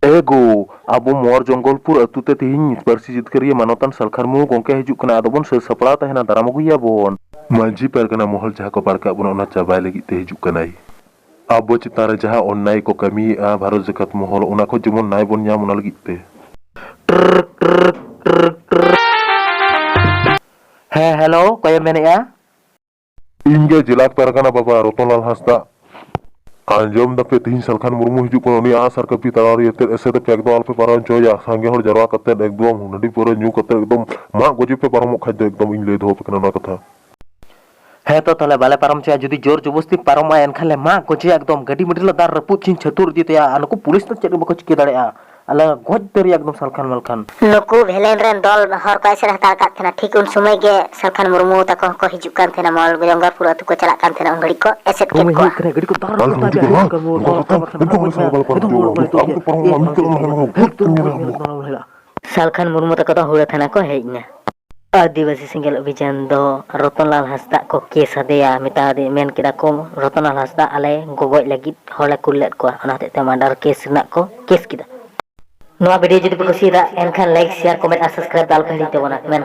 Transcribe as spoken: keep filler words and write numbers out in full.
ᱮ ᱜᱳ, ᱟᱵᱚ ᱢᱚᱣᱟᱨ ᱡᱚᱝᱜᱚᱞᱯᱩᱨ ᱟᱹᱛᱩ ᱛᱮ ᱛᱤᱦᱤᱧ ᱯᱟᱹᱨᱥᱤ ᱡᱤᱛᱠᱟᱹᱨᱤᱭᱟᱹ ᱢᱟᱱᱚᱛᱟᱱ ᱥᱟᱞᱠᱷᱟᱱ ᱢᱩᱨᱢᱩ ᱜᱚᱢᱠᱮ ᱦᱤᱡᱩᱜ ᱠᱟᱱᱟ, ᱟᱫᱚ ᱵᱚᱱ ᱥᱟᱹᱛ ᱥᱟᱯᱲᱟᱣ ᱛᱟᱦᱮᱱᱟ, ᱫᱟᱨᱟᱢ ᱟᱹᱜᱩᱭᱮᱭᱟ ᱵᱚᱱ᱾ ᱢᱟᱹᱡᱷᱤ ᱯᱟᱨᱜᱟᱱᱟ ᱢᱚᱦᱚᱞ ᱡᱟᱦᱟᱸ ᱠᱚ ᱵᱟᱲᱠᱟᱜ ᱵᱚᱱᱟ, ᱚᱱᱟ ᱪᱟᱵᱟᱭ ᱞᱟᱹᱜᱤᱫ ᱛᱮ ᱦᱤᱡᱩᱜ ᱠᱟᱱᱟᱭ᱾ ᱟᱵᱚ ᱪᱮᱛᱟᱱ ᱨᱮ ᱡᱟᱦᱟᱸ ᱚᱱᱱᱟᱭ ᱠᱚ ᱠᱟᱹᱢᱤᱭᱮᱫᱼᱟ ᱵᱷᱟᱨᱚᱛ ᱡᱟᱠᱟᱛ ᱢᱚᱦᱚᱞ, ᱚᱱᱟ ᱠᱷᱚᱱ ᱡᱮᱢᱚᱱ ᱱᱟᱭ ᱵᱚᱱ ᱧᱟᱢ, ᱚᱱᱟ ᱞᱟᱹᱜᱤᱫ ᱛᱮ᱾ ᱦᱮᱸ, ᱦᱮᱞᱳ, ᱚᱠᱚᱭᱮᱢ ᱢᱮᱱᱮᱫᱼᱟ? ᱤᱧ ᱜᱮ ᱡᱮᱞᱟ ᱯᱟᱨᱜᱟᱱᱟ ᱵᱟᱵᱟ ᱨᱚᱛᱚᱱᱞᱟᱞ ᱦᱟᱸᱥᱫᱟ᱾ ᱟᱸᱡᱚᱢ ᱫᱟᱯᱮ, ᱛᱤᱦᱤᱧ ᱥᱟᱞᱠᱷᱟᱱ ᱢᱩᱨᱢᱩ ᱦᱤᱡᱩᱜ ᱠᱟᱱᱟ᱾ ᱩᱱᱤ ᱟᱸᱜ ᱥᱟᱨ ᱠᱟᱹᱯᱤ ᱛᱟᱲᱟᱣ ᱨᱮ ᱮᱛᱮᱫ ᱮᱥᱮᱫ ᱯᱮ, ᱮᱠᱫᱚᱢ ᱟᱞᱚᱯᱮ ᱯᱟᱨᱚᱢ ᱦᱚᱪᱚᱭᱟ᱾ ᱥᱟᱸᱜᱮ ᱦᱚᱲ ᱡᱟᱨᱣᱟ ᱠᱟᱛᱮᱫ ᱮᱠᱫᱚᱢ ᱦᱟᱺᱰᱤ ᱯᱟᱹᱣᱨᱟᱹ ᱧᱩ ᱠᱟᱛᱮᱫ ᱮᱠᱫᱚᱢ ᱢᱟᱜ ᱜᱚᱡᱮ ᱯᱮ ᱯᱟᱨᱚᱢᱚᱜ ᱠᱷᱟᱡ ᱫᱚ, ᱮᱠᱫᱚᱢ ᱤᱧ ᱞᱟᱹᱭ ᱫᱚᱦᱚ ᱟᱯᱮ ᱠᱟᱱᱟ ᱚᱱᱟ ᱠᱟᱛᱷᱟ᱾ ᱦᱮᱸ ᱛᱚ, ᱛᱟᱦᱞᱮ ᱵᱟᱞᱮ ᱯᱟᱨᱚᱢ ᱦᱚᱪᱚᱭᱟ᱾ ᱡᱩᱫᱤ ᱡᱳᱨ ᱡᱚᱵᱚᱥᱛᱤ ᱯᱟᱨᱚᱢᱚᱜᱼᱟ, ᱮᱱᱠᱷᱟᱱ ᱞᱮ ᱢᱟᱜ ᱜᱚᱡᱮᱭᱟ ᱮᱠᱫᱚᱢ᱾ ᱜᱟᱹᱰᱤ ᱢᱟᱹᱰᱤ ᱞᱮ ᱫᱟᱞ ᱨᱟᱹᱯᱩᱫ ᱪᱤᱱ ᱪᱷᱟᱹᱛᱩᱨ ᱤᱫᱤ ᱛᱟᱭᱟ᱾ ᱟᱨ ᱱᱩᱠᱩ ᱯᱩᱞᱤᱥ ᱫᱚ ᱪᱮᱫ ᱦᱚᱸ ᱵᱟᱠᱚ ᱪᱤᱠᱟᱹ ᱫᱟᱲᱮᱭᱟᱜᱼᱟ᱾ ᱟᱞᱮ ᱜᱚᱡ ᱩᱛᱟᱹᱨᱮᱭᱟ ᱮᱠᱫᱚᱢ ᱥᱟᱞᱠᱷᱟᱱ ᱢᱟᱞᱠᱷᱟᱱ᱾ ᱱᱩᱠᱩ ᱵᱷᱮᱞᱮᱱ ᱨᱮᱱ ᱫᱚᱞ ᱦᱚᱨ ᱠᱚ ᱮᱥᱮᱫ ᱦᱟᱛᱟᱲ ᱠᱟᱜ ᱛᱟᱦᱮᱱᱟ᱾ ᱴᱷᱤᱠ ᱩᱱ ᱥᱚᱢᱚᱭ ᱜᱮ ᱥᱟᱞᱠᱷᱟᱱ ᱢᱩᱨᱢᱩ ᱛᱟᱠᱚ ᱦᱚᱸᱠᱚ ᱦᱤᱡᱩᱜ ᱠᱟᱱ ᱛᱟᱦᱮᱱᱟ, ᱢᱚᱞ ᱡᱚᱝᱜᱟᱞᱯᱩᱨ ᱟᱹᱛᱩ ᱠᱚ ᱪᱟᱞᱟᱜ ᱠᱟᱱ ᱛᱟᱦᱮᱱᱟ᱾ ᱩᱱ ᱜᱷᱟᱹᱲᱤᱡ ᱠᱚ ᱮᱥᱮᱫ ᱠᱮᱫ ᱠᱚᱣᱟ᱾ ᱜᱟᱹᱰᱤ ᱠᱚ ᱫᱟᱞ ᱨᱟᱹᱯᱩᱫ ᱛᱟᱭᱟ, ᱮᱠᱫᱚᱢ ᱢᱚᱡᱽ ᱛᱮ ᱵᱟᱭ ᱯᱟᱨᱚᱢ ᱦᱚᱪᱚᱭᱟ, ᱮᱠᱫᱚᱢ ᱢᱚᱡᱽ ᱛᱮ ᱵᱟᱭ ᱯᱟᱨᱚᱢ ᱦᱚᱪᱚᱭᱟ᱾ ᱮᱠᱫᱚᱢ ᱢᱚᱡᱽ ᱛᱮ ᱵᱟᱭ ᱯᱟᱨᱚᱢ ᱦᱚᱪᱚᱭᱟ᱾ ᱟᱵᱚ ᱫᱚ ᱯᱟᱨᱚᱢ ᱢᱟ, ᱢᱤᱫᱴᱮᱡ ᱦᱚᱸ ᱵᱟᱝ ᱦᱮᱞᱟᱜᱼᱟ᱾ ᱥᱟᱞᱠᱷᱟᱱ ᱢᱩᱨᱢᱩ ᱛᱟᱠᱚ ᱫᱚ ᱦᱩᱲᱟᱹ ᱛᱷᱟᱱᱟ ᱠᱚ ᱦᱮᱡ ᱮᱱᱟ᱾ ᱟᱹᱫᱤᱵᱟᱹᱥᱤ ᱥᱮᱸᱜᱮᱞ ᱚᱵᱷᱤᱡᱟᱱ ᱫᱚ ᱨᱚᱛᱚᱱᱞᱟᱞ ᱦᱟᱸᱥᱫᱟᱜ ᱠᱚ ᱠᱮᱥ ᱟᱫᱮᱭᱟ, ᱢᱮᱛᱟ ᱫᱮ-, ᱢᱮᱱ ᱠᱮᱫᱟ ᱠᱚ, "ᱨᱚᱛᱚᱱᱞᱟᱞ ᱦᱟᱸᱥᱫᱟᱜ ᱟᱞᱮ ᱜᱚᱜᱚᱡ ᱞᱟᱹᱜᱤᱫ ᱦᱚᱲᱮ ᱠᱩᱞ ᱞᱮᱫ ᱠᱚᱣᱟ", ᱚᱱᱟ ᱦᱚᱛᱮᱡ ᱛᱮ ᱢᱟᱨᱰᱟᱨ ᱠᱮᱥ ᱨᱮᱱᱟᱜ ᱠᱚ ᱠᱮᱥ ᱠᱮᱫᱟ᱾ ᱱᱚᱣᱟ ᱵᱷᱤᱰᱤᱭᱳ ᱡᱩᱫᱤ ᱯᱮ ᱠᱩᱥᱤᱭᱟᱫᱟ, ᱮᱱᱠᱷᱟᱱ ᱞᱟᱭᱤᱠ, ᱥᱮᱭᱟᱨ, ᱠᱚᱢᱮᱱᱴ ᱟᱨ ᱥᱟᱵᱥᱠᱨᱟᱭᱤᱵ ᱫᱚ ᱟᱞᱚᱯᱮ ᱦᱤᱲᱤᱧ ᱛᱟᱵᱚᱱᱟ᱾ ᱢᱮᱱ